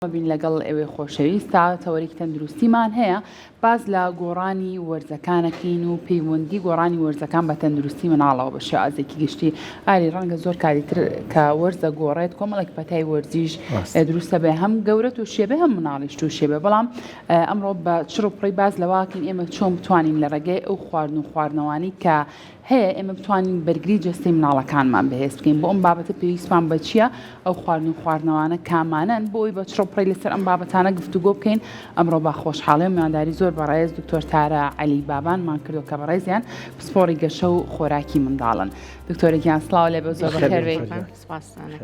بین لەگەڵ ئێوەی خۆشەویست تا تەوەرێکی تەندروستیمان هەیە باس لە گۆڕانی وەرزەکانەکەین و پەیوەندی گۆڕانی وەرزەکان بە تەندروستی مناڵەوە بە شێوازێکی گشتی ئاری ڕەنگە زۆر کاری تر کە وەرزە گۆڕێت کۆمەڵێک پەتای وەرزیش دروستە بێ هەم گەورە تووشێ بێ هەم مناڵیش تووشێ بێ بەڵام ئەمڕۆ بە چڕ و پڕی باس لەواکەین ئێمە چۆن بتوانین لە ڕێگەی ئەو خواردن و خواردنەوانی کە هەیە ئێمە بتوانین بەرگری جەستەی مناڵەکانمان بەهێز بکەین بۆ ئەم بابەتە پێویستمان بە چییە ئەو خواردن و خواردنەوانە کامانەن بۆ ئەوی بە چڕوپڕی لەسەر ئەم بابەتانە گفتوگۆ بکەین ئەمڕۆ بە خۆشحاڵی و میوانداری زۆر بەڕێز دکتۆر تارا عەلی بابانمان کردو کە بەڕێزیان پسپۆڕی گەشە و خۆراکی منداڵن دکتۆرە گیان سڵاو لێ بێ زۆر بەخێر بێی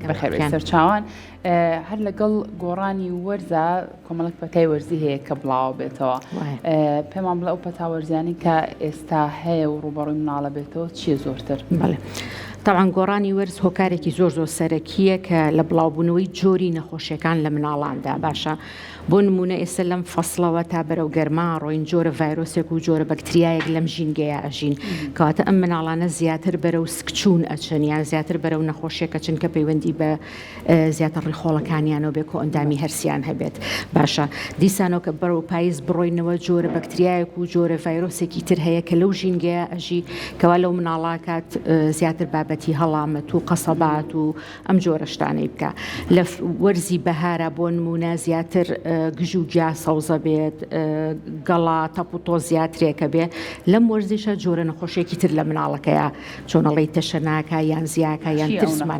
بەخێر بێی سەرچاوان هەر لەگەڵ گۆڕانی وەرزە کۆمەڵک پەتای وەرزی هەیە کە بڵاوە بێتەوە پێمان بڵێ ئەو پەتا وەرزیانی کە ئێستا هەیە و ڕووبەڕووی مناڵە بێتەوە چییە زۆرتر؟ بەڵێ. تەبعەن گۆڕانی وەرز هۆکارێکی زۆر زۆر سەرەکییە کە لە بڵاوبوونەوەی جۆری نەخۆشیەکان لە مناڵاندا باشە بۆ نمونە ئێستا لەم فەسڵەوە تا بەرەو گەرما ڕۆین جۆرە ڤایرۆسێک و جۆرە بەکتریایەک لەم ژینگەیە ئەژین کەواتە ئەم مناڵانە زیاتر بەرەو سکچوون ئەچن یان زیاتر بەرەو نەخۆشیەک ئەچن کە پەیوەندی بە زیاتر ڕیخۆڵەکانیانەوە بێ کۆئەندامی هەرسیان هەبێت باشە دیسانەوە کە بەرەو پایز بڕۆینەوە جۆرە بەکتریایەک و جۆرە ڤایرۆسێکی تر هەیە کە لەو ژینگەیە ئەژی کەوا لەو مناڵاکات زیاتر بابەتی هەڵامەت و قەسەبات و ئەم جۆرە شتانەی بکە لە وەرزی بەهارە بۆ نمونە زیاتر گژ و گیا سەوزە بێت گەڵا تەپ و تۆ زیاترێکە بێ لەم وەرزیشە جۆرە نەخۆشیێکی تر لە مناڵەکەیە چۆن ئەڵێی تەشە ناکا یان زیاکا یان ترسمان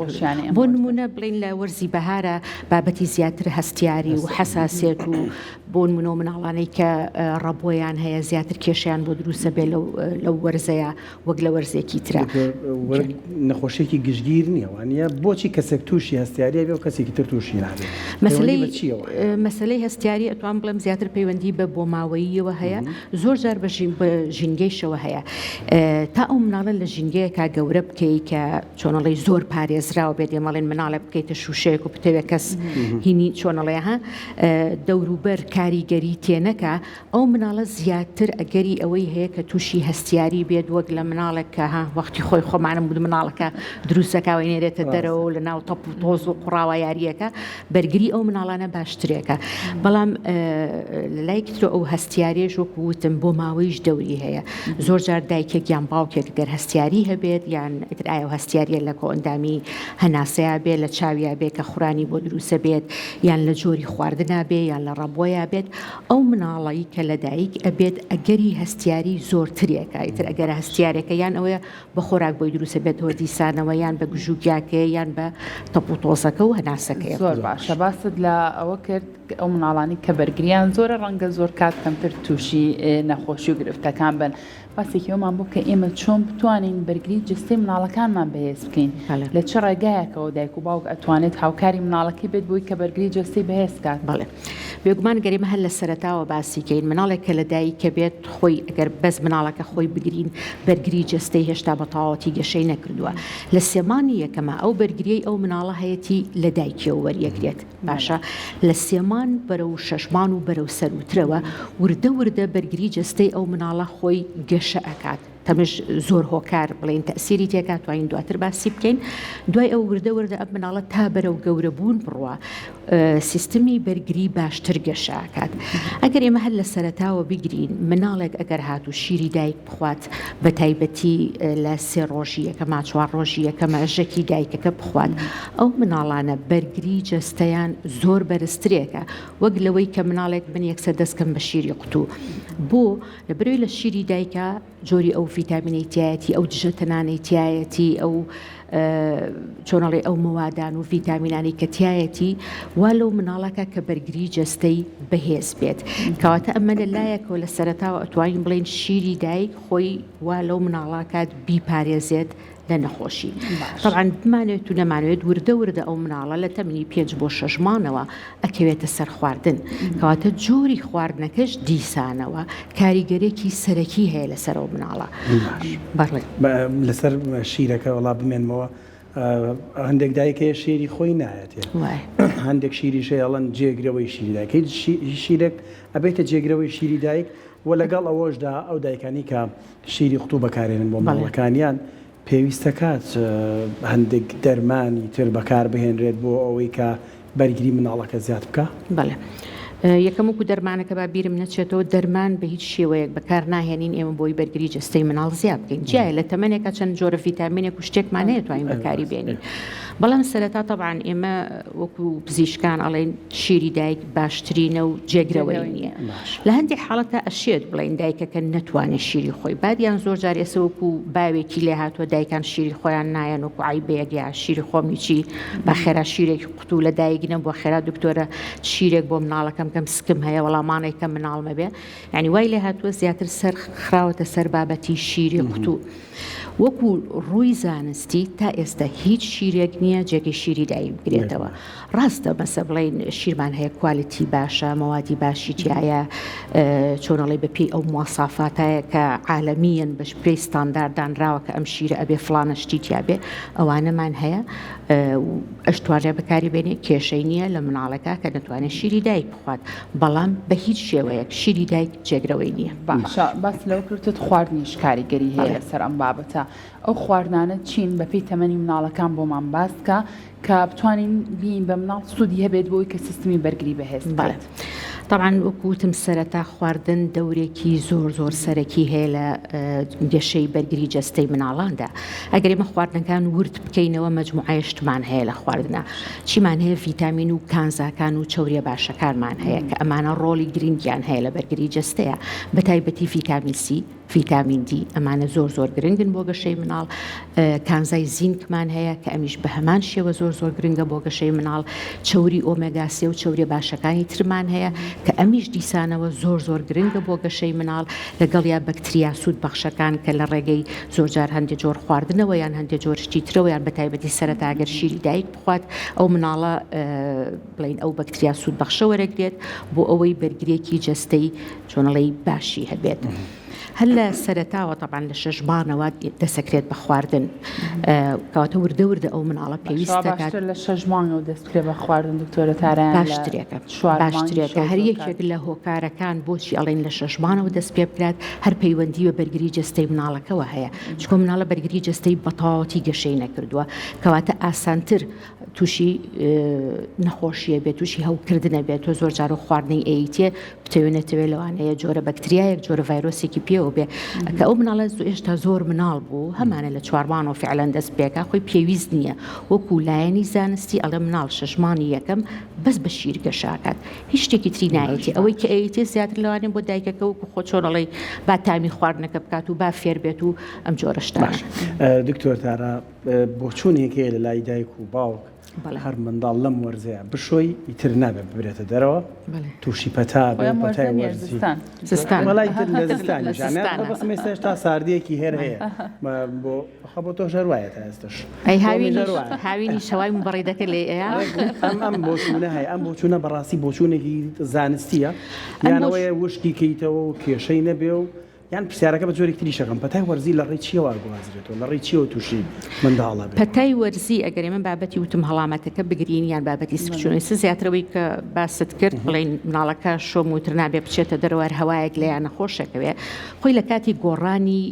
بۆ نمونە بڵین لە وەرزی بەهارە بابەتی زیاتر هەستیاری و حەساسێت و بۆ نمونە و مناڵانەی کە ڕەبۆیان هەیە زیاتر کێشیان بۆ دروستە بێ لەو وەرزەیە وەک لە وەرزێکی ترە. نەخۆشیێکی گشتگیر نییە وانە بۆچی کەسێک تووشی هەستیاریە بێ و کەسێکی تر تووشی نابێت مەسلەی مەسلەی هەستیاری ئەتوان بڵێم زیاتر پەیوەندی بە بۆماوەییەوە هەیە زۆر جار بە ژینگەیشەوە هەیە تا ئەو مناڵە لە ژینگەیەکا گەورە بکەی کە چۆنەڵی زۆر پارێزراو بێت ئێمەڵێن مناڵێک بکەیتە شوشەیەک و بتەوێت کەس هینی چۆنەڵێ ها دەوروبەر کاریگەری تێنەکە ئەو مناڵە زیاتر ئەگەری ئەوەی هەیە کە تووشی هەستیاری بێت وەک لە مناڵێک کە ها وەختی خۆی خۆمانم بود مناڵەکە دروستەکەوەی نێرێتە دەرەوە لە ناو تەپ و تۆز و قوڕاوە یاریەکە بەرگری ئەو مناڵانە باشترێکە بەڵام لەلایەکی ترەوە ئەو هەستیاریەش وەکو وتم بۆ ماوەیش دەوری هەیە زۆر جار دایکێک یان باوکێک گەر هەستیاری هەبێت یان ئیتر ئایا هەستیاریە لە کۆئەندامی هەناسەیا بێ لە چاویا بێ کە خورانی بۆ دروسە بێت یان لە جۆری خواردنا بێ یان لە ڕەبۆیا بێت ئەو مناڵەی کە لەدایک ئەبێت ئەگەری هەستیاری زۆرترێکە ئیتر ئەگەر هەستیارێکە یان ئەوەیە بە خۆراک بۆی دروستە بێتەوە دیسانەوە یان بە گژوگیاکەیە یان بە تەپ و تۆزەکە و هەناسەکەیە. زۆر باشە باست لە ئەوە کرد ئەو مناڵانی کە بەرگریان زۆرە ڕەنگە زۆر کات کەمتر تووشی نەخۆشی و گرفتەکان بن باسێکی ئەومان بۆ کە ئێمە چۆن بتوانین بەرگری جستەی مناڵەکانمان بەهێز بکەین لە چ ڕێگایەکەوە دایک و باوک ئەتوانێت هاوکاری مناڵەکەی بێت بۆی کە بەرگری جەستەی بەهێز بکات؟ بەڵێ بێگومان گەر ئێمە هەر لە سەرەتاوە باسی کەین مناڵێک کە لە دایکە بێت خۆی ئەگەر بەس مناڵەکە خۆی بگرین بەرگری جەستەی هێشتا بە تەواوەتی گەشەی نەکردووە لە سێ مانگی یەکەما ئەو بەرگریەی ئەو مناڵە هەیەتی لە دایکیەوە وەریەگرێت باشە لە سێ مانگ بەرەو شەش مانگ و بەرەو سەرووترەوە وردە وردە بەرگری جەستەی ئەو مناڵە خۆی گەشە ئەکات تەمش زۆر هۆکار بڵێین تەئسیری تێکا توانین دواتر باسی بکەین دوای ئەو وردە وردە ئەم مناڵە تا بەرەو گەورە بوون بڕوا سیستمی بەرگری باشتر گەشە ئەکات ئەگەر ئێمە هەر لە سەرەتاوە بگرین مناڵێک ئەگەر هاتوو شیری دایک بخوات بە تایبەتی لە سێ ڕۆژی یەکەما چوار ڕۆژی یەکەمە ژەکی دایکەکە بخوات ئەو مناڵانە بەرگری جەستەیان زۆر بەرزترێکە وەک لەوەی کە مناڵێک من یەکسەر دەستکەم بە شیری قوتوو بۆ لەبەرئەوەی لە شیری دایکا جۆری ئەو ڤیتامینەی تیایەتی ئەو دژە تەنانەی تیایەتی ئەو چۆنەڵی ئەو مەوادان و ڤیتامینانەی کە تیایەتی وا لەو مناڵەکە کە بەرگری جەستەی بەهێز بێت کەواتە ئەمە لە لایەکەوە لە سەرەتاوە ئەتوانین بڵێین شیری دایک خۆی وا لەو مناڵاکات بیپارێزێت لە نەخۆشی تەبعەن بمانەوێت و نەمانەوێت وردە وردە ئەو مناڵە لە تەمەنی پێنج بۆ شەش مانەوە ئەکەوێتە سەر خواردن کەواتە جۆری خواردنەکەش دیسانەوە کاریگەرێکی سەرەکی هەیە لەسەر ئەو مناڵە بەڵێ لەسەر شیرەکە وەڵا بمێنمەوە هەندێک دایک هەیە شیری خۆی نایەتێ هەندێک شیریش هەیە ئەڵێن جێگرەوەی شیری دایک هیچ شیرێک ئەبێتە جێگرەوەی شیری دایک و لەگەڵ ئەوەشدا ئەو دایکانی کە شیری قوتوو بەکارێنن بۆ منداڵەکانیان، پێویستەکات هەندێک دەرمانی تر بەکاربهێنرێت بۆ ئەوەی کە. بەرگری مناڵەکە زیاد بکا؟ بەڵێ یەکەم وەکو دەرمانەکە با بیرم نەچێتەوە دەرمان بە هیچ شێوەیەک بەکار ناهێنین ئێمە بۆی بەرگری جەستەی مناڵ زیاد بکەین جیایە لە تەمەنێکا چەند جۆرە ڤیتامینێک و شتێکمان هەیە توانین بەکاری بێنین بەڵام سەرەتا تەبعەن ئێمە وەکو پزیشکان ئەڵێن شیری دایک باشترینە و جێگرەوەی نییە لە هەندێک حاڵەتە ئەشێت بڵێن دایکەکە نەتوانێت شیری خۆی بات یان زۆر جار ئێستا وەکو باوێکی لێ هاتووە دایکان شیری خۆیان نایەن وەکو عیبەیەک یا شیری خۆمی چی بە خێرا شیرێکی قوتو لە دایک نەبووە خێرا دکتۆرە شیرێک بۆ مناڵەکەم کەم سکم هەیە وەڵامانێکە مناڵمە بێ یعنی وای لێ هاتووە زیاتر سەر خراوەتە سەر بابەتی شیری قوتو. وەکو ڕووی زانستی تا ئێستا هیچ شیرێک نییە جێگەی شیری دایک بگرێتەوە. ڕاستە مەسە بڵێین شیرمان هەیە quality باشە، مەوادی باشی تیایە، چۆن ئەڵێی بە پێی ئەو مواسافاتایە کە عالەمییەن بە پێی ستاندارد دانراوە کە ئەم شیرە ئەبێ فڵانە شتی تیا بێ، ئەوانەمان هەیە و ئەشتوانرێ بەکاری بێنێ کێشەی نییە لە مناڵێکا کە نەتوانێ شیری دایک بخوات، بەڵام بە هیچ شێوەیەک شیری دایک جێگرەوەی نییە. باشە باست لەوە کرد وتت خواردنیش کاریگەری هەیە لەسەر ئەم بابەتە، ئەو خواردنانە چین بەپێی تەمەنی مناڵەکان بۆمان باس بکە کە بتوانین بین بە مناڵ سوودی هەبێت بۆی کە سیستمی بەرگری بەهێز بکات. تەبعەن وەکو وتم سەرەتا خواردن دەورێکی زۆر زۆر سەرەکی هەیە لە گەشەی بەرگری جەستەی مناڵاندا ئەگەر ئێمە خواردنەکان ورد بکەینەوە مەجموعەیە شتمان هەیە لە خواردنە چیمان هەیە ڤیتامین و کانزاکان و چەوریە باشەکانمان هەیە کە ئەمانە ڕۆڵی گرنگیان هەیە لە بەرگری جەستەیە بە تایبەتی ڤیتامین سی ڤیتامین دی ئەمانە زۆر زۆر گرنگن بۆ گەشەی مناڵ کانزای زینکمان هەیە کە ئەمیش بە هەمان شێوە زۆر زۆر گرنگە بۆ گەشەی مناڵ چەوری ئۆمێگا سێ و چەوریە باشەکانی ترمان هەیە کە ئەمیش دیسانەوە زۆر زۆر گرنگە بۆ گەشەی مناڵ لەگەڵیا بەکتریا سوود بەخشەکان کە لە ڕێگەی زۆرجار هەندێ جۆر خواردنەوە یان هەندێ جۆر شتی ترەوە یان بە تایبەتی سەرەتا گەر شیری دایک بخوات ئەو مناڵە بڵێین ئەو بەکتریا سوود بەخشە وەرەگرێت بۆ ئەوەی بەرگرێکی جەستەی چۆنەڵی باشی هەبێت. هەر لە سەرەتاوە تەبعەن لە شەش مانەوە دەسەکرێت بە خواردن کەواتە وردە وردە ئەو مناڵە پێویست دەکات باشتر لە شەش مانگەوە دەست بکرێت بە خواردن دکتۆرە تارا باشترێکە باشترێکە هەر یەکێک لە هۆکارەکان بۆچی ئەڵێن لە شەش مانەوە دەست پێ بکرات هەر پەیوەندی بە بەرگری جەستەی مناڵەکەوە هەیە چونکە مناڵە بەرگری جەستەی بەتەواوەتی گەشەی نەکردووە کەواتە ئاسانتر تووشی نەخۆشیە بێت تووشی هەوکردنە بێت تۆ زۆر جار و خواردنەی ئەیتێ بتەوێ نەتەوێ لەوانەیە جۆرە بەکتریایەک جۆرە ڤایرۆسێکی پێوە بێ کە ئەو مناڵە هێشتا زۆر مناڵ بوو هەمانە لە چوارمان و فعلەن دەست پێکا خۆی پێویست نییە وەکو لایەنی زانستی ئەڵێ مناڵ شەشمانی یەکەم بەس بە شیر گەشاکات هیچ شتێکی تری نایەتی ئەوەی کە ئەیتێ زیاتر لەوانەیە بۆ دایکەکە وەکو خۆ چۆن ئەڵێی با تامی خواردنەکە بکات و با فێر بێت و ئەم جۆرە شتانە. دکتۆر تارا بۆچوونێک هەیە لە لای دایک و باوک هەر منداڵ لەم وەرزەیە بشۆی ئیتر نابێت ببرێتە دەرەوە تووشی پەتا بێ پەتای وەرزی وەڵای تر لە زستانیش بەسم ئێستا تا ساردیەکی هەر هەیە بۆ خە بۆ تۆش هەر وایە تا ئێستش ئەی هاوینیش هاوینیش هەوای مبەڕیدەکە لێ ئەیا ئەم ئەم بۆچوونە هەیە ئەم بۆچوونە بەڕاستی بۆچوونێکی زانستیە یانەوەیە وشکی کەیتەوە و کێشەی نەبێ و یان پرسیارەکە بە جۆرێکی تریش ئەکەم، پەتای وەرزی لە ڕێی چییەوە ئەگوازرێتەوە؟ لە ڕێی چییەوە تووشی منداڵ ئەبێ؟ پەتای وەرزی ئەگەر ئێمە بابەتی وتم هەڵامەتەکە بگرین یان بابەتی سکچوون ئێستا زیاتر ئەوەی کە باست کرد بڵێین مناڵەکە شۆم وتر نابێ بچێتە دەرەوە هەر هەوایەک لێیان نەخۆشەکەوێ خۆی لە کاتی گۆڕانی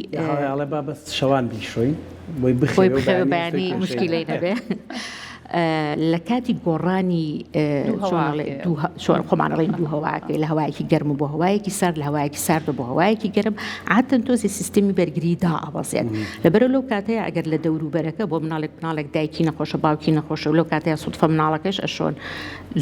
ئەڵێ با بەس شەوان بیشۆین بۆی بخەوێ و بخەوێ بەیانی مشکیلەی نەبێ. لە کاتی گۆڕانی چۆن خۆمان ئەڵێین دوو هەواکەی لە هەوایەکی گەرم و بۆ هەوایەکی سارد لە هەوایەکی سارد و بۆ هەوایەکی گەرم عادەتەن تۆزی سیستمی بەرگری دائەبەزێت لەبەرە لەو کاتەیە ئەگەر لە دەوروبەرەکە بۆ مناڵێک مناڵێک دایکی نەخۆشە باوکی نەخۆشە و لەو کاتەیە سودفە مناڵەکەش ئەشۆن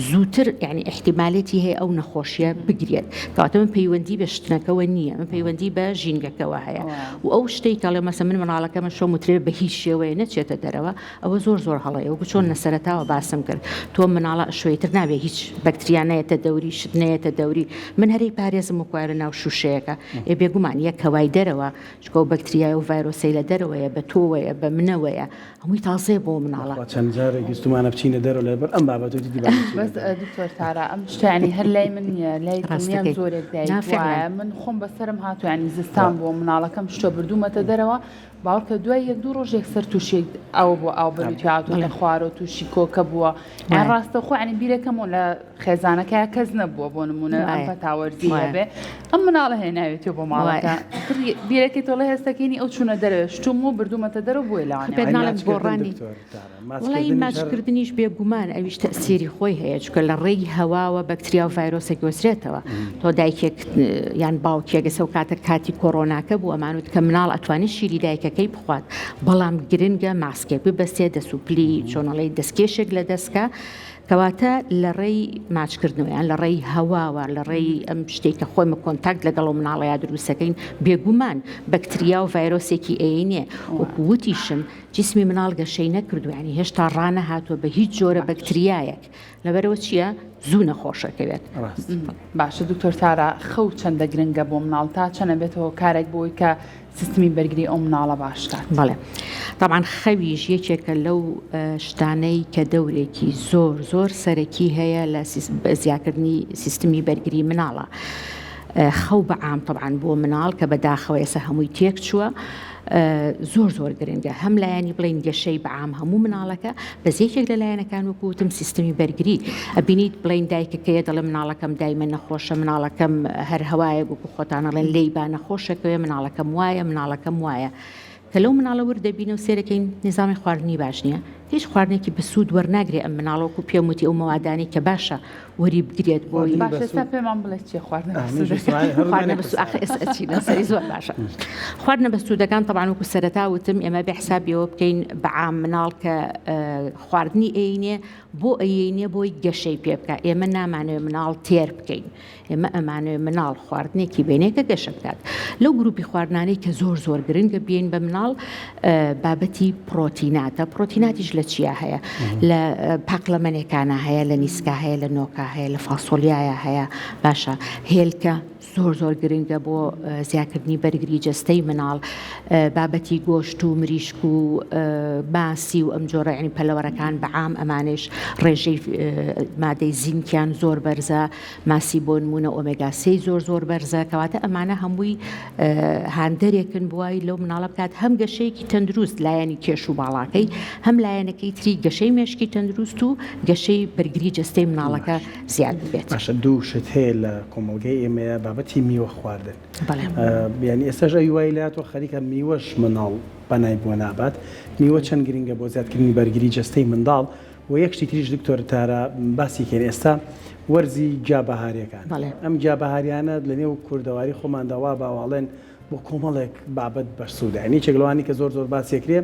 زووتر یعنی ئیحتیمالێتی هەیە ئەو نەخۆشیە بگرێت کەواتە من پەیوەندی بە شتنەکەوە نییە من پەیوەندی بە ژینگەکەوە هەیە و ئەو شتەی کەڵێ مەسە من مناڵەکەمە شۆم وترێ بە هیچ شێوەیە نەچێتە دەرەوە ئەوە زۆر زۆر هەڵەیە وەکو چۆن لە سەرەتاوە باسم کرد تۆ مناڵە ئەشۆی تر نابێ هیچ بەکتریا نەیەتە دەوری شت نەیەتە دەوری من هەرەی پارێزم وەکوارە ناو شوشەیەکە ئێ بێگومان یەک هەوای دەرەوە چکە و بەکتریای و ڤایرۆسەی لە دەرەوەیە بە تۆوەیە بە منەوەیە هەمووی تازەیە بۆ مناڵە. بەخوا چەند جارێک ویستومانە بچینە دەرەوە لەبەر ئەم بابەتە وتی با نەچینە بەس دەرەوە. دکتۆر تارا ئەم شتە یانی هەر لای من نییە لای دڵنیام ڕاستەکەی زۆرێک نا دایک فعلا. وایە من خۆم بەسەرم هاتووە یانی زستان بووە مناڵەکەم شتۆ بردوومەتە دەرەوە. باوەڕکە دوای یەک دوو ڕۆژ یەکسەر تووشی ئەوە بووە ئاو بەلووتی هاتووەتە خوارەوە تووشی کۆکە بووە یان ڕاستەوخۆ یانی بیرەکەمەوە لە خێزانەکەیا کەس نەبووە بۆ نمونە ئەم پەتا وەرزی هەبێ ئەم مناڵە هێناوێتیەوە بۆ ماڵەکە بیرەکەی تۆڵە هێستەکەینی ئەو چوونە دەرەوە شتوم و بردوومەتە دەرەوە بۆیە لەوانەیە پێت ناڵێم گۆڕانی وەڵایی ماچکردنیش بێگومان ئەویش تەئسیری خۆی هەیە چونکە لە ڕێی هەواوە بەکتریا و ڤایرۆس ئەگوێزرێتەوە تۆ دایکێک یان باوکێک ئێستا و کاتە کاتی کۆرۆناکە بوو ئەمانوت کە مناڵ ئەتوانێت شیری دایکەکەی بخوات بەڵام گرنگە ماسکێک ببەستێ دەست و پلی چۆنەڵی دەستکێشێک لە دەستکە کەواتە لە ڕێی ماچکردنەوە یان لە ڕێی هەواوە لە ڕێی ئەم شتێک کە خۆیمە contact لەگەڵ ئەو مناڵەیا دروستەکەین بێگومان بەکتریا و ڤایرۆسێکی ئەیەینێ وەکو وتیشم جیسمی مناڵ گەشەی نەکردووە یانی هێشتا ڕانەهاتووە بە هیچ جۆرە بەکتریایەک لەبەرئەوە چییە زوو نەخۆشەکەوێت. ڕاست. باشە دکتۆر تارا خەو چەندە گرنگە بۆ مناڵ تا چەند ئەبێتە هۆکارێک بۆی کە سیستمی بەرگری ئەو مناڵە باش کات؟ بەڵێ تەبعەن خەویش یەکێکە لەو شتانەی کە دەورێکی زۆر زۆر سەرەکی هەیە لە زیاکردنی سیستمی بەرگری مناڵە خەو بە عام تەبعەن بۆ مناڵ کە بەداخەوە ئێستا هەمووی تێک چووە زۆر زۆر گرنگە هەم لایەنی بڵێین گەشەی بەعام هەموو مناڵەکە بەس یەکێک لە لایەنەکان وەکو وتم سیستمی بەرگری ئەبینیت بڵێین دایکەکەیە دەڵێ مناڵەکەم دایمە نەخۆشە مناڵەکەم هەر هەوایەک وەکو خۆتان ئەڵێن لێی با نەخۆشەکەوێ مناڵەکەم وایە مناڵەکەم وایە کە لەو مناڵە ورد دەبینەوە سێرەکەین نیزامی خواردنی باش نییە هیچ خواردنێکی بەسوود وەرناگرێ ئەم مناڵە وەکو پێم وتی ئەو مەوادانەی کە باشە وەری بگرێت بۆی. باشە ئێستا پێمان بڵێ چیە خواردنە بەسوودەکان؟ خواردنە بەسوود ئاخر ئێستا ئەچینە سەری زۆر باشە خواردنە بەسوودەکان تەبعەن وەکو سەرەتا وتم ئێمە بێ حسابی ئەوە بکەین بە عام مناڵ کە خواردنی ئەینێ بۆ ئەیینێ بۆی گەشەی پێ بکا ئێمە نامانەوێ مناڵ تێر بکەین ئێمە ئەمانەوێ مناڵ خواردنێکی بێنێ کە گەشە بکات. لەو گروپی خواردنانەی کە زۆر زۆر گرنگە بیەین بە مناڵ بابەتی پڕۆتیناتە، پڕۆتیناتیش لە چیا هەیە؟ لە پاقلەمەنێکانا هەیە، لە نیسکا هەیە، لە نۆکا هەیە، لە فاسۆلیایا هەیە، باشە هێلکە زۆر زۆر گرنگە بۆ زیاکردنی بەرگری جەستەی مناڵ، بابەتی گۆشت و مریشک و ماسی و ئەم جۆرە یانی پەلەوەرەکان بە عام ئەمانەیش ڕێژەی مادەی زینکیان زۆر بەرزە، ماسی بۆنموونە ئۆمێگا سێی زۆر زۆر بەرزە کەواتە ئەمانە هەمووی هاندەرێکن بوای لەو مناڵە بکات هەم گەشەیەکی تەندروست لایەنی کێش و باڵاکەی هەم لایەنەکەی تری گەشەی مێشکی تەندروست و گەشەی بەرگری جەستەی مناڵەکە زیاد ببێت. باشە دوو شت هەیە لە کۆمەڵگەی ئێمەیە بابەتی میوە خواردن یانی ئێستاش ئەوی وای لاتوە خەریکە میوەش منداڵ پەنای بۆ نابات میوە چەند گرنگە بۆ زیادکردنی بەرگری جەستەی منداڵ وە یەک شتی تریش دکتۆر تارا باسی کەین ئێستا وەرزی گیا بەهاریەکان ئەم گیا بەهاریانە لە نێو کوردەواری خۆماندا وا باوە ئەڵێن بۆ کۆمەڵێک بابەت بەسوودە یانی یەکێک لەوانی کە زۆر زۆر باسی ئەکرێ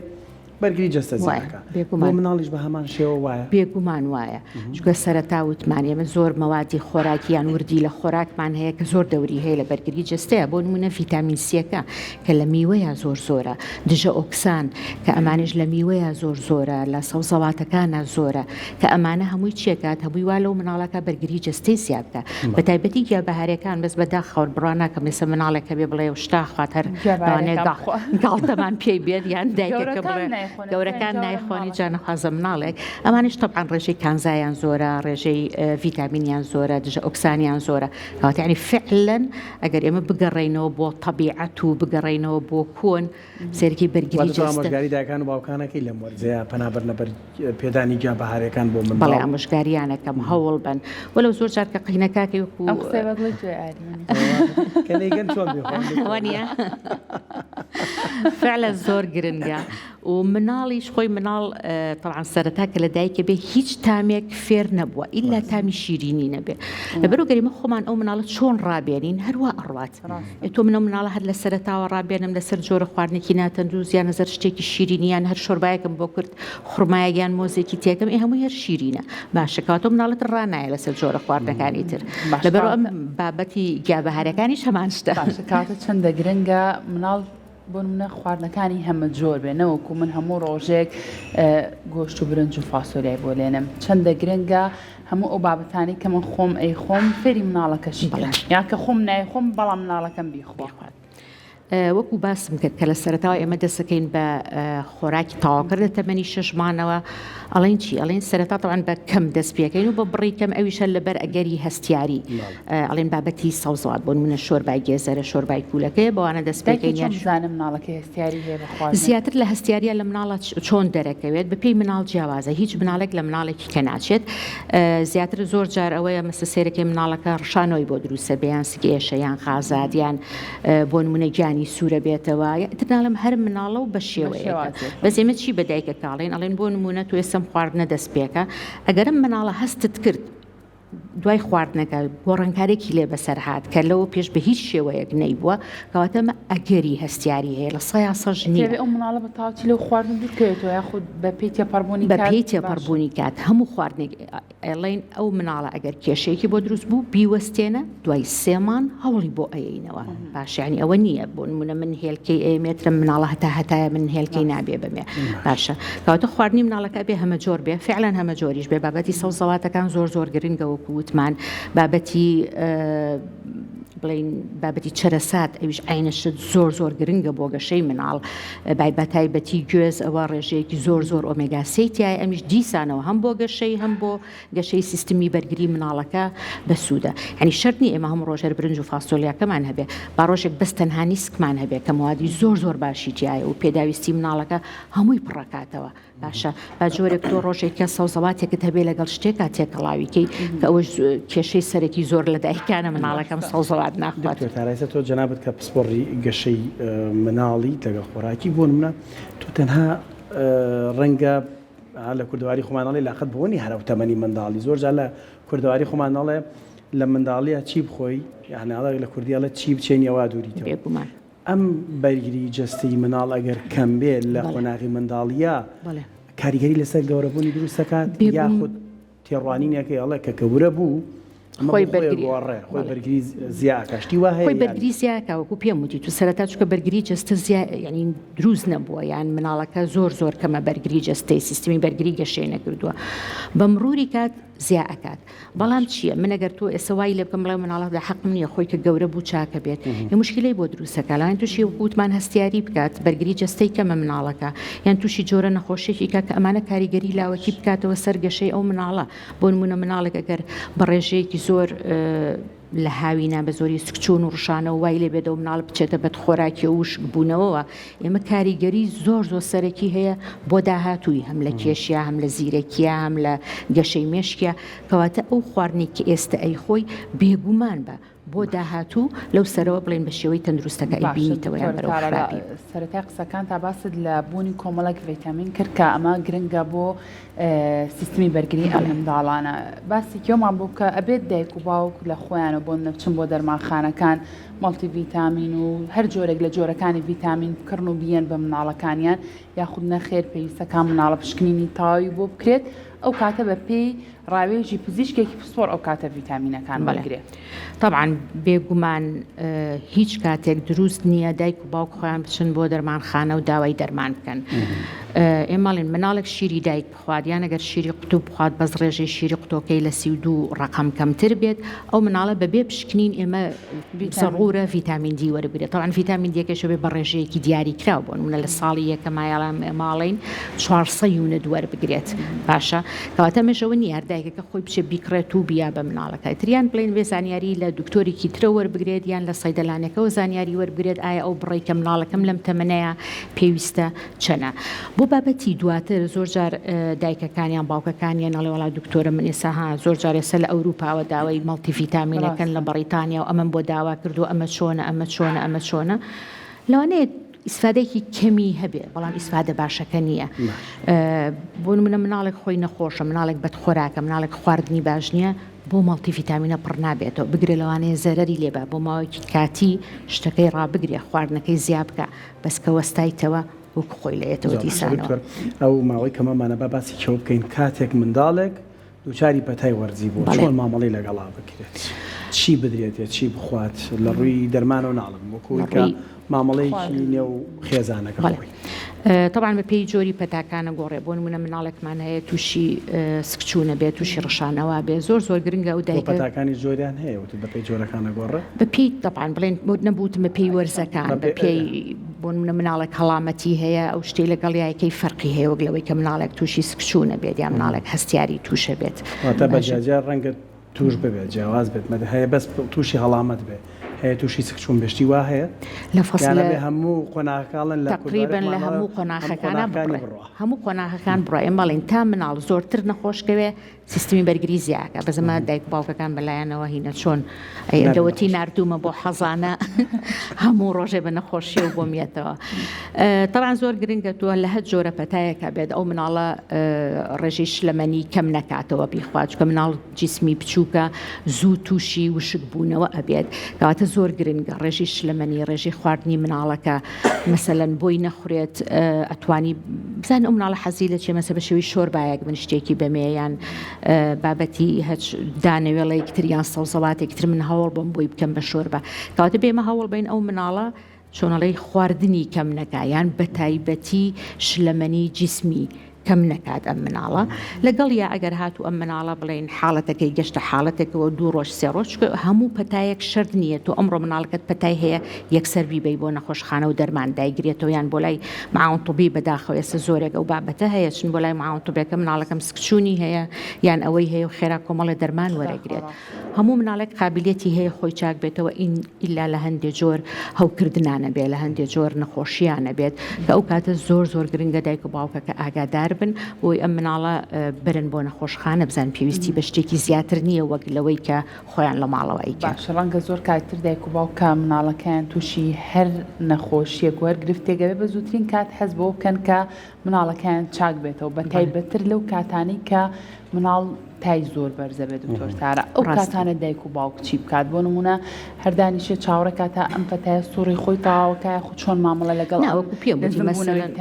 بەرگری جەستە زیاد ئەکا بۆ مناڵیش بە هەمان شێوە وایە؟ بێگومان وایە چونکە سەرەتا وتمان ئێمە زۆر مەوادی خۆراکی یان وردی لە خۆراکمان هەیە کە زۆر دەوری هەیە لە بەرگری جەستەیە بۆ نمونە ڤیتامین سیەکە کە لە میوەیا زۆر زۆرە، دژە ئۆکسان کە ئەمانەیش لە میوەیا زۆر زۆرە، لە سەوزەواتەکانا زۆرە، کە ئەمانە هەمووی چیەکات هەمووی وا لەو مناڵەکا بەرگری جەستەی زیاد بکا بە تایبەتی گیا بەهارێکان بەس بە داخەوە بڕوا ناکەم ئێستا مناڵێک هەبێ بڵێ شتا خوات هەر لەوانەیە گاڵتەمان پێی بێت یان دایکەکە بڵێ گەورەکان نایخۆنی جا نەخوازە مناڵێک ئەمانیش تەبعەن ڕێژەی کانزایان زۆرە ڕێژەی ڤیتامینیان زۆرە دژە ئۆکسانیان زۆرە کەواتە یانی فعلەن ئەگەر ئێمە بگەڕێینەوە بۆ تەبیعەت و بگەڕێینەوە بۆ کۆن سێرکی بەرگری واتە تۆ ئامۆژگاری دایکان و باوکانەکەی لەم وەرزەیە پەنا بەرنە بەر پێدانی گیا بەهارێکان بۆ منداڵ؟ بەڵێ ئامۆژگاریانەکەم هەوڵ بەن وەلەو زۆر جار کە قینەکاکەی وەکو ئەم قسەی بە دڵی تۆیە ئاریانی. کە نەیگەن چۆن بیخۆن دکتۆر؟ وانیە؟ فعلا زۆر گرنگە و مناڵیش خۆی مناڵ تەبعەن سەرەتا کە لە دایکە بێ هیچ تامێک فێر نەبووە ئیلا تامی شیرینی نەبێ لەبەرو گەریمە خۆمان ئەو مناڵە چۆن ڕابێنین هەروا ئەڕوات تۆ منە مناڵە هەر لە سەرەتاوە ڕابێنم لەسەر جۆرە خواردنێکی ناتەندروست یان لەسەر شتێکی شیرینی یان هەر شۆربایەکم بۆ کرد خورمایەک یان مۆزێکی تێکەم ئێ هەمووی هەر شیرینە باشە کەواتە مناڵت ڕنایە لەسەر جۆرە خواردنەکانی تر لەبەرو ئەم بابەتی گیابەهارەکانیش هەمان شتە باشە کەواتە چەندە گرنگە مناڵ بۆ نمونە خواردنەکانی هەمە جۆر بێ نەوەکو من هەموو ڕۆژێک گۆشت و برنج و فاسۆلیای بۆ لێنم چەندە گرنگە هەموو ئەو بابەتانی کە من خۆم ئەی خۆم فێری مناڵەکەشی بڵێ یا کە خۆم نایخۆم بەڵام مناڵەکەم بیخوا. وەکو باسم کرد کە لە سەرەتاوە ئێمە دەسەکەین بە خۆراکی تەواوکەر لە تەمەنی شەش مانەوە ئەڵێن چی ئەڵێن سەرەتا تەوان بە کەم دەست پێکەین و بە بڕی کەم ئەویشە لەبەر ئەگەری هەستیاری ئەڵێن بابەتی سەوزەوات بۆ نمونە شۆربای گێزەرە شۆربای کوولەکەیە بەوانە دەست پێکەین یان زانم مناڵەکەی هەستیاری هەیە بە خواردن زیاتر لە هەستیاریە لە مناڵە چۆن دەرەکەوێت بەپێی مناڵ جیاوازە هیچ مناڵێک لە مناڵێکی کە ناچێت زیاتر زۆر جار ئەوەیە مەسە سێرەکەی مناڵەکە ڕشانەوەی بۆ دروستە بێ یان سک ئێشە یان غازات یان بۆ نمونە گیانی سوورە بێتەوە ئیتر ناڵێم هەر مناڵە و بە شێوەیەکە بەس ئێمە چی بە دایکەکە ئەڵێین ئەڵێن بۆ نمونە تۆ ئێستا ئەم خواردنە دەست پێکە ئەگەر ئەم مناڵە هەستت کرد دوای خواردنەکە گۆڕانکارێکی لێ بەسەر هات کە لەوە پێش بە هیچ شێوەیەک نەیبووە کەواتە ئەمە ئەگەری هەستیاری هەیە لە سەیا سەش نییە. ئەو مناڵە بە تەواوەتی لەو خواردن دوور کەوێتەوە یاخود بە پێی تێپەڕبوونی کات؟ بە پێی تێپەڕبوونی کات هەموو خواردنێک ئەڵێین ئەو مناڵە ئەگەر کێشەیەکی بۆ دروست بوو بیوەستێنە دوای سێ مانگ هەوڵی بۆ ئەیەینەوە باش یانی ئەوە نییە بۆ نمونە من هێلکەی ئەیمێترم مناڵە هەتا هەتایە من هێلکەی نابێ بەمێ باشە کەواتە خواردنی مناڵەکە بێ هەمە جۆر بێ فعلا هەمە جۆریش بێ بابەتی سەوزەواتەکان زۆر زۆر گرنگە وەکو وتمان بابەتی بڵین بابەتی چەرەسات ئەویش عینە شت زۆر زۆر گرنگە بۆ گەشەی مناڵ بای بەتایبەتی گوێز ئەوە ڕێژەیەکی زۆر زۆر ئۆمێگا سێی تیایە ئەمیش دیسانەوە هەم بۆ گەشەی هەم بۆ گەشەی سیستمی بەرگری مناڵەکە بەسوودە یعنی شەرت نییە ئێمە هەموو ڕۆژ هەر برنج و فاسۆلیاکەمان هەبێ با ڕۆژێک بەس تەنها نیسکمان هەبێ کە موادی زۆر زۆر باشی تیایە و پێداویستی مناڵەکە هەمووی پڕەکاتەوە باشە با جۆرێک تۆ ڕۆژێک کە سەوزەواتێکت هەبێ لەگەڵ شتێکا تێکەڵاوی کەی کە ئەوەش کێشەی سەرەکی زۆر لە دایکانە مناڵەکەم سەوزەوات ناخوات. دکتۆر تارا ئێستا تۆ جەنابت کە پسپۆڕی گەشەی مناڵیت لەگەڵ خۆراکی بۆ نمونە تۆ تەنها ڕەنگە لە کوردەواری خۆمان ئەڵێ لاقەت بەوە نیە هەر ئەو تەمەنی منداڵی زۆر جار لە کوردەواری خۆمان ئەڵێ لە منداڵیە چی بخۆی یعنی ئەڵێ لە کوردی ئەڵێ چی بچێنی ئەوا دووریتەوە بێگومان. ئەم بەرگری جەستەی مناڵ ئەگەر کەم بێت لە قۆناغی منداڵییا کاریگەری لەسەر گەورەبوونی دروست دەکات یاخود تێڕوانینێکی ئەڵێ کە گەورە بوو خۆی بەرگری خۆی بەرگری زیاکە شتی وا هەیە خۆی بەرگری زیاکە وەکو پێم وتی تو سەرەتا چونکە بەرگری جەستە زیا یعنی دروست نەبووە یان مناڵەکە زۆر زۆر کەمە بەرگری جەستەی سیستمی بەرگری گەشەی نەکردووە بە مروری کات زیا ئەکات بەڵام چییە من ئەگەر تۆ ئێستا وای لێ بکەم بڵێم مناڵە لە حەقم نییە خۆی کە گەورە بوو چاکە بێت یە مشکلەی بۆ دروستەکە لەوان تووشی وتمان هەستیاری بکات بەرگری جەستەی کەمە مناڵەکە یان تووشی جۆرە نەخۆشیێکی کە کە ئەمانە کاریگەری لاوەکی بکاتەوە سەر گەشەی ئەو مناڵە بۆ نمونە مناڵێک ئەگەر بە ڕێژەیەکی زۆر لە هاوینان بە زۆری سکچوون و ڕشانەوە وای لێ بێت ئەو مناڵە بچێتە بەدخۆراکی و وشکبوونەوەوە، ئێمە کاریگەری زۆر زۆر سەرەکی هەیە بۆ داهاتووی هەم لە کێشیا هەم لە زیرەکیا هەم لە گەشەی مێشکیا، کەواتە ئەو خواردنەی کە ئێستە ئەیخۆی بێگومان بە بۆ داهاتوو لەو سەرەوە بڵێین بە شێوەی تەندروستەکە باشە ئەیبینیتەوە یان دکتۆرە بەرەو تارا لە خراپی. سەرەتای قسەکانتا باست لە بوونی کۆمەڵێک ڤیتامین کرد کە ئەمە گرنگە بۆ سیستمی بەرگری ئەم منداڵانە باسی کێومان بۆ بکە ئەبێت دایک و باوک لە خۆیانەوە بۆ نەچن بۆ دەرمانخانەکان مەڵتی ڤیتامین و هەر جۆرێک لە جۆرەکانی ڤیتامین بکڕن و بیەن بە مناڵەکانیان یاخود نەخێر پێویستەکان مناڵە پشکنینی تەواوی بۆ بکرێت ئەو کاتە بە پێی ڕاوێژی پزیشکێکی پسپۆڕ ئەو کاتە ڤیتامینەکان وەرگرێ. تەبعەن بێگومان هیچ کاتێک دروست نییە دایک و باوک خۆیان بچن بۆ دەرمانخانە و داوای دەرمان بکەن. ئێمە ئەڵێن مناڵێک شیری دایک بخوات یان ئەگەر شیری قوتوو بخوات بەس ڕێژەی شیری قوتۆکەی لە 32 ڕەقەم کەمتر بێت ئەو مناڵە بەبێ پشکنین ئێمە زەڕوورە ڤیتامین دی وەربگرێت تەبعەن ڤیتامین دیەکەش ئەبێ بە ڕێژەیەکی دیاریکراو بۆ نمونە لە ساڵی یەکەما یاڵام ئێمە ئەڵێین 400 unit وەربگرێت باشە کەواتە ئەمەش ئەوە نییە هەر دایکەکە خۆی بچێت بیکڕێت و بیا بە مناڵەکە ئیتر یان بڵێین بێ زانیاری لە دکتۆرێکی ترەوە وەربگرێت یان لە سەیدەلانێکەوە زانیاری وەربگرێت ئایا ئەو بڕەی کە مناڵەکەم لەم تەمەنەیە پێویستە چەنە بۆ بابەتی دواتر زۆر جار دایکەکان یان باوکەکان یان ئەڵێ وەڵا دکتۆرە من ئێستا ها زۆر جار ئێستا لە ئەوروپاوە داوای مەڵتی ڤیتامینەکەن لە بەڕیتانیا و ئەمەم بۆ داوا کردووە ئەمە چۆنە ئەمە چۆنە ئەمە چۆنە لەوانەیە ئیسفادەیەکی کەمی هەبێ بەڵام ئیسفادە باشەکە نییە بۆ نمونە مناڵێک خۆی نەخۆشە مناڵێک بەدخۆراکە مناڵێک خواردنی باش نییە بۆ مەڵتی ڤیتامینە پڕ نابێتەوە بگرە لەوانەیە زەرەری لێبا بۆ ماوەیەکی کاتی شتەکەی ڕابگرێ خواردنەکەی زیا بکە بەس کە وەستایتەوە وەکو خۆی لێیەتەوە زۆر باشە دیسانەوە. دکتۆر ئەو ماوەی کە مامانە با باسی کێو بکەین کاتێک منداڵێک دووچاری پەتای وەرزی بوو بەڵێ. چۆن مامەڵەی لەگەڵا بکرێت چی بدرێتێ چی بخوات لە ڕووی دەرمانەوە ناڵێم وەکو لە ئەوەی کە ڕووی مامەڵەیەکی نێو خێزانەکە بەڵێ خۆی. تەبعەن بە پێی جۆری پەتاکانە گۆڕێ بۆ نمونە مناڵێکمان هەیە تووشی سکچوونە بێت تووشی ڕشانەوە بێ زۆر زۆر گرنگە ئەو دایکە پەتاکانی جۆریان هەیە وتت بە پێی جۆرەکانە گۆڕێ بە پێی تەبعەن بڵێن بۆ نەبووتم بە پێی وەرزەکان بە پێی بۆ نمونە مناڵێک هەڵامەتی هەیە ئەو شتەی لەگەڵ یایکەی فەرقی هەیە وەک لەوەی کە مناڵێک تووشی سکچوونە بێت یا مناڵێک هەستیاری تووشە بێت واتە بە جیاجیا ڕەنگە توش ببێت جیاواز بێت مەد هەیە بەس توشی هەڵامەت بێ هەیە توشی سکچون بێ شتی وا هەیە لە فەسلە یان ئەبێ هەموو قۆناغەکاڵن لە تەقریبەن لە کوردوارێکمانەوە هەموو هەموو قۆناخەکانا قۆناغەکانی بڕێ بڕوا. هەموو قۆناغەکان بڕوا ئێمە ئەڵێین تا مناڵ زۆرتر نەخۆش کەوێ سیستمی بەرگری زیاکە بەس ئەمە دایک و باوکەکان بەلایانەوە هینە چۆن ئەی نابێ دەوەتی نەخۆش ناردوومە بۆ حەزانە هەموو ڕۆژێ بە نەخۆشیەوە بۆم یەتەوە تەبعەن زۆر گرنگە تۆ لە هەر جۆرە پەتایەکا بێت ئەو مناڵە ڕێژەی شلەمەنی کەم نەکاتەوە بیخوا چونکە مناڵ جیسمی بچووکە زوو تووشی وشک بوونەوە ئەبێت کەواتە زۆر گرنگە ڕێژەی شلەمەنی ڕێژەی خواردنی مناڵەکە مەسەلەن بۆی نەخورێت ئەتوانی بزانین ئەو مناڵە حەزی لە چێ مەسە بە شێوەی شۆربایەک من شتێکی بەمێ یان بابەتی هەچ دانەوێڵەیەک تر یان سەوزەواتێک تر من هەوڵ بم بۆی بکەم بە شۆربا کەواتە بێمە هەوڵ بین ئەو مناڵە چۆنەڵێی خواردنی کەم نەکا یان بەتایبەتی شلەمەنی جیسمی کەم نەکات ئەم مناڵە لەگەڵیا ئەگەر هاتوو ئەم مناڵە بڵێین حاڵەتەکەی گەشتە حاڵەتێکەوە دوو ڕۆژ سێ ڕۆژ چونکە هەموو پەتایەک شەرت نییە تۆ ئەمڕۆ مناڵەکەت پەتای هەیە یەکسەر بیبەی بۆ نەخۆشخانە و دەرمان دایگرێتەوە یان بۆ لای معاون طبی بەداخەوە ئێستا زۆرێک ئەو بابەتە هەیە چون بۆ لای معاون طبیەکە مناڵەکەم سکچوونی هەیە یان ئەوەی هەیە و خێرا کۆمەڵێ دەرمان وەرەگرێت هەموو مناڵێک قابیلیەتی هەیە خۆی چاک بێتەوە ئیلا لە هەندێ جۆر هەوکردنا نەبێت لە هەندێ جۆر نەخۆشییا نەبێت کە ئەو کاتە زۆر زۆر گرنگە دایک و باوکەکە ئاگادار بن بۆی ئەم مناڵە برن بۆ نەخۆشخانە بزان پێویستی بە شتێکی زیاتر نییە وەک لەوەی کە خۆیان لە ماڵەوە ئەیکەن. باشە ڕەنگە زۆر کاتتر دایک و باوک کە مناڵەکەیان تووشی هەر نەخۆشیەک و هەر گرفتێک ئەبێ بە زووترین کات حەز بەوە بکەن کە مناڵەکەیان چاک بێتەوە بە تایبەتتر لەو کاتانەی کە مناڵ تای زۆر بەرزە بێت دکتۆر تارا ئەو کاتانە دایک و باوک چی بکات بۆ نمونە هەردانیشێ چاوەڕێ تا ئەم پەتایە سوڕی خۆی تەواوەکە خو چۆن مامەڵە لەگەڵ وەکو پێم وتی مەسەلەن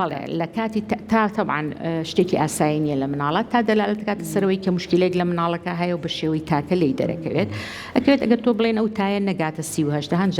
بەڵێ لە کاتی تا تەبعەن شتێکی ئاسایی نییە لە مناڵە تا دەلالەت دەکاتە سەرەوەی کە مشکلێک لە مناڵەکە هەیە و بە شێوەی تاکە لێی دەرەکەوێت ئەکرێت ئەگەر تۆ بڵێن ئەو تایە نەگاتە 38 هەند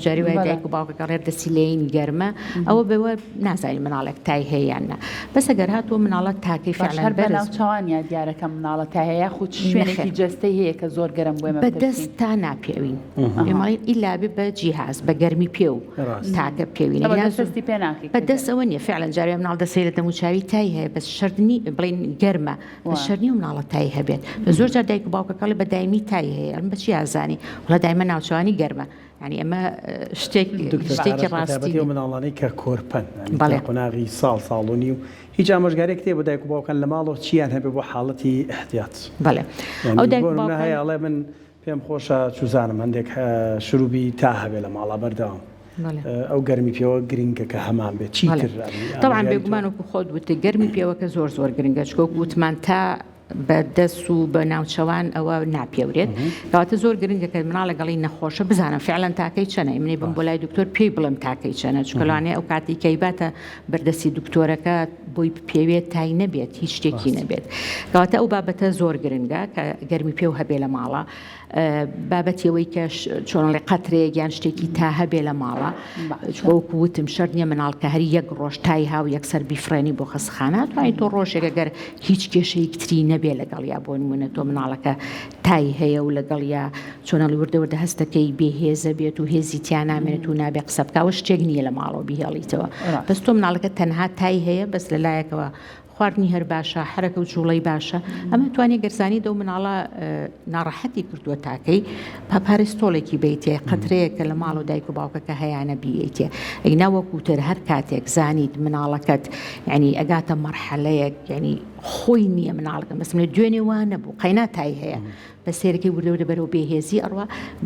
جاری وای دایک و باوکەکە ڕێر دەستی لێین گەرمە ئەوە بەوە نازانی مناڵێک تای هەیە یان نا بەس ئەگەر هاتووە مناڵە تاکەی باش فعلا هەر بە بەرز ناوچەوانیا دیارە کە مناڵە تای هەیە یاخود شوێنێکی نەخێر جەستەی هەیە کە زۆر گەرم بۆ ئێمە بە بترسین دەست تا ناپێوین ئەها ئێمە ئەڵێین ئیلا بێ بە جیهاز بە گەرمی پێو ڕاست تاکە پێوینە بە یان دەست دەستی پێ ناکەی بە کە دەست گەرم ئەوە نییە فعلا جارێ مناڵ دەستی لە دەموچاوی تای هەیە بەس شەرت نی بڵێین گەرمە بەس وا شەرت نییە مناڵە تای هەبێت بە زۆر جار دایک و باوکەکە ئەڵێ بە دایمی تای هەیە ئەڵێم بە چی ئازانی وەڵا دایمە ناوچەوانی گەرمە یانی ئەمە شتێک دکتۆر شتێکی ئاراس ڕاستی بەتایبەتی ئەو نییە. مناڵانەی کە کۆرپەن یانی تا بەڵێ. قۆناغی ساڵ ساڵ و نیو هیچ ئامۆژگاریەکت هەیە بۆ دایک و باوکان لە ماڵەوە چیان هەبێ بۆ حاڵەتی ئیحتیات بەڵێ ئەو یانی دایک بۆ و نمونە باوکان هەیە ئەڵێ من پێم خۆشە چوزانم هەندێک شروبی تا هەبێ لە ماڵا بەردەوام بەڵێ. ئەو گەرمی پێوە گرنگە کە هەمان بێت چی بەڵێ تر تەبعەن ئامۆژگاری تۆ بێگومان وەکو خۆت وتت گەرمی پێوەکە زۆر زۆر گرنگە چونکە وەکو وتمان تا بە دەست و بە ناوچەوان ئەوە ناپێورێت کەواتە زۆر گرنگە کە مناڵێک ئەڵێی نەخۆشە بزانم فعلا تاکەی چەنە منی بم بۆ لای دکتۆر پێی بڵێم تاکەی چەنە چونکە لەوانەیە ئەو کاتی کە ئەیباتە بەردەستی دکتۆرەکە بۆی بپێوێت تای نەبێت هیچ شتێکی نەبێت کەواتە ئەو بابەتە زۆر گرنگە کە گەرمی پێو هەبێ لە ماڵە بابەتی ئەوەی کە چۆن ئەڵێ قەترەیەک یان شتێکی تا هەبێ لە ماڵە چونکە وەکو وتم شەرت نییە مناڵ کە هەر یەک ڕۆژ تای هاو یەکسەر بیفڕێنی بۆ خەستەخانە توانی تۆ ڕۆژێک ئەگەر هیچ کێشەیەک تری نەبێ لەگەڵیا بۆ نمونە تۆ مناڵەکە تای هەیە و لەگەڵیا چۆن ئەڵێ وردە وردە هەستەکەی بێهێزە بێت و هێزی تیا نامێنێت و نابێ قسە بکا و شتێک نییە لە ماڵەوە بیهێڵیتەوە بەس تۆ مناڵەکە تەنها تای هەیە بەس لە لایەکەوە خواردنی هەر باشە، حەرەکە و جوڵەی باشە، ئەمە توانی گەر زانی دەو مناڵە ناڕەحەتی کردووە تاکەی با پارستۆڵێکی بەیتێ قەترەیەک کە لە ماڵ و دایک و باوکەکە هەیانە بیەیتێ ئەینا وەکو تر هەر کاتێک زانیت مناڵەکەت یعنی ئەگاتە مەرحەلەیەک یعنی خۆی نییە مناڵەکە بەس منە دوێنێ وا نەبوو قەینا تای هەیە بە سەیرەکەی وردە وردە بەرەو بێهێزی ئەڕوا،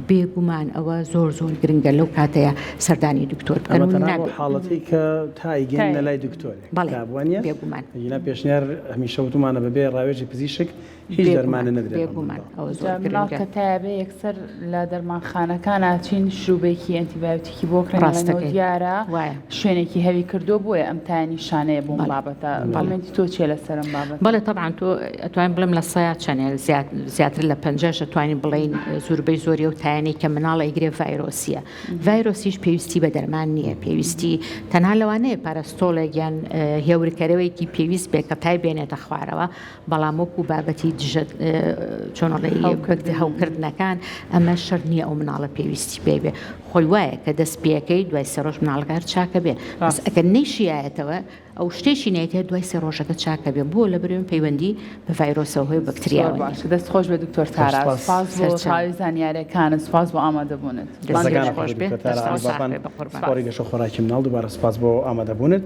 بێگومان ئەوە زۆر زۆر گرنگە لەو کاتەیا سەردانی دکتۆر بکەن ئەمە و تەنها بۆ نابێ. حاڵەتەی کە تا ئەیگەیننە تای. لای دکتۆرێک بەڵێ تا وانیە؟ بێگومان. ئەگینا پێشنیار هەمیشە وتومانە بەبێ ڕاوێژی پزیشک هیچ بێگومان دەرمانێ نەدرێ بە بێگومان منداڵ. ئەوە جا زۆر مناڵ گرنگە. کە تایە بێ یەکسەر لە دەرمانخانەکانا چین شروبێکی ئەنتیبایۆتیکی بۆ کڕین ئەڵێنەوە ڕاستەکەی دیارە وایە. شوێنێکی هەوی کردووە بۆیە ئەم تایە نیشانەیە بۆم بەڵێ بابەتە بەڵێ. کۆمێنتی تۆ چیە لەسەر ئەم بابەتە؟ بابەتە؟ بەڵێ تەبعەن تۆ ئەتوانین بڵێم لە سەیا چەنێ زیاتر لە پەنجاش ئەتوانین بڵێین زوربەی زۆری ئەو تایانەی کە مناڵ ئەیگرێ ڤایرۆسیە ڤایرۆسیش پێویستی بە دەرمان نییە پێویستی تەنها لەوانەیە پارەستۆڵێک یان هێورکەرەوەیەکی پێویست بێ کە تای بێنێتە خوارەوە بەڵام وەکو بابەتی دژە چۆنڵێ هەوکردنەکان ئەمە شەرت نییە ئەو مناڵە پێویستی پێ بێ خۆی وایە کە دەست پێەکەی دوای سێ ڕۆژ مناڵەکە هەر چاکە بێ بەس ئەگەر نەیشیایەتەوە ئەو شتێکی نێتێ دوای سێ ڕۆژەکە چاکە بێ بۆ لە برێن پەیوەندی بە ڤایرۆسەوە هەیە بەکتریاوە باشە دەست خۆش بێ دکتۆر تارا سپاس بۆ تەواوی زانیاریەکانت سپاس بۆ ئامادەبوونت خۆش بێ پسپۆڕی گەشە خۆراکی مناڵ دووبارە سپاس بۆ ئامادەبوونت.